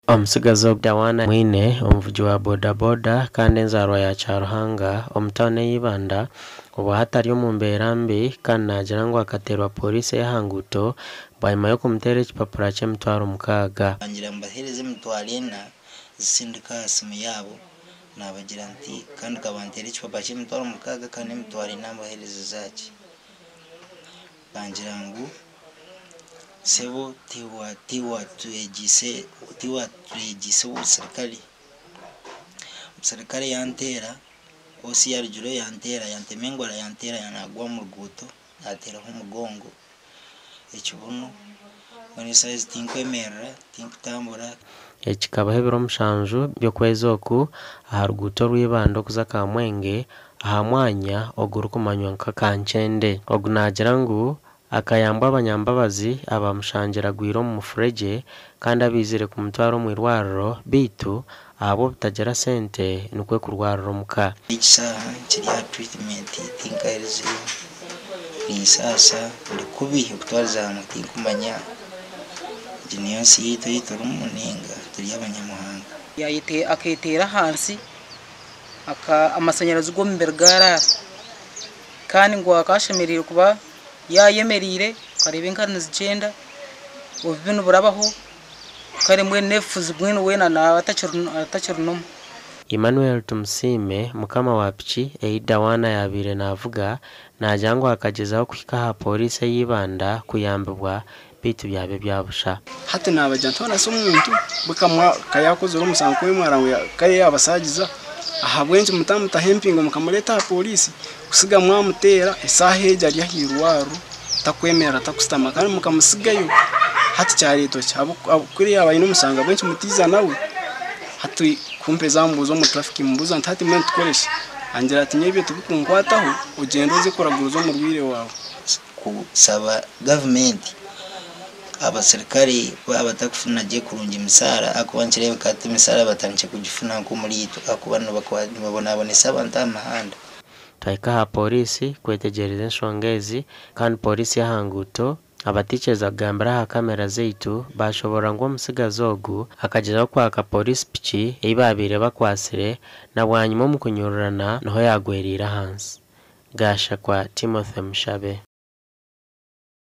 Omutsigazi ogu Dawana Mwine, omuvugi wa boda-boda kandi enzaarwa ya Kyaruhanga omu tauni eya Ibanda, obwahati ari omu mbeera mbi kandi naagira ngu akateerwa pooriisi ey'aha nguuto bwanyima y'okumuteera ekipapura ky'emitwaro 6. Bangira mbaheereze 400 zisindika aha simu yaabo. Naabagira nti kandi kabanteera ekipapura ky'emitwaro 6 kandi 400 mbaheereze zaaki? Bangira ngu sebo tiwatwegyeise obusirikare. Omusirikare yanteera, osi yarugireyo yanteera, yantema engora, yanteera, nagwa omu ruguuto, nateeraho omugongo, ekibunu. Mbwenu eshaaha ezi tinkwemerera, tinkutambura. Eki kikabaho ebiro 7 by'okwezi oku aha ruguuto orw'Ibanda okuza Kamwenge aha mwanya ogurikumanywa nka Kankyende. Ogu naagira ngu akayambwa abanyambabazi abamushangira agwire omu mufuregye kandi abaizire kumutwara omu irwariro beitu ahabw'obutagira sente nikwo kurwarira omuka. Egi shaaha nkiri aha treatment, tinkaherizeyo, ninsaasa, ndi kubi okutwariza hamwe, tinkumanya egi niyo nsi yaitu ei turimu ninga turi abanyamuhanga. Aketeera ahansi, amashanyarazi g'omubiri gaaraara, kandi ngu akaba ashemereire kuba yayemereire akareeba enkari nizigyenda, obubi niburabaho, kare mbwenu n'ebifuzi mbwenu weena naaba atakiri n'omwe. Emmanuel Tumusiime, mukama wa piki ei Dawana yaabaire naavuga, naagira ngu akagyezaho kuhika aha pooriisi eya Ibanda kuyambibwa beitu byaba ebya busha. Hati naabagira nti hoona si omuntu ka yaakozire omusango kwemwara ngu ka yaabasagiza, ahabw'enki mutamutaho empingo mukamureeta aha pooriisi kusiga mwamuteera eshaaha egi ari aha irwariro, takwemerera, takusitama, kandi mukamusigayo? Hati kyareetwa ki? Kuri yaaba aine omusango, ahabw'enki mutiiza nawe? Hati kumpeza mbuuza omu traffic, mubuuza nti hati mbwenu tukore ki? Angira ati nyowe ebyo tibikunkwataho, ogyende oze kuraguruza omurwaire waawe. Kusaba gavumenti, abasirikare baaba batakufuna gye kurungi emisaara, ahakuba nikireebeka hati emisaara batandikire kugifuna nk'omuri itwe, ahakuba nibabonabonesa abantu aha mihanda. Twahika aha pooriisi kwetegyereza enshonga ezi kandi pooriisi y'aha nguuto abataikiriza kugambira aha kamera zaitu baashoboorora ngu omutsigazi ogu akagyezaho kwaka pooriisi piki ei baabaire bakwatsire na bwanyima omu kunyururana niho yaagwereire ahansi. Gashakwa Timothy Mushabe.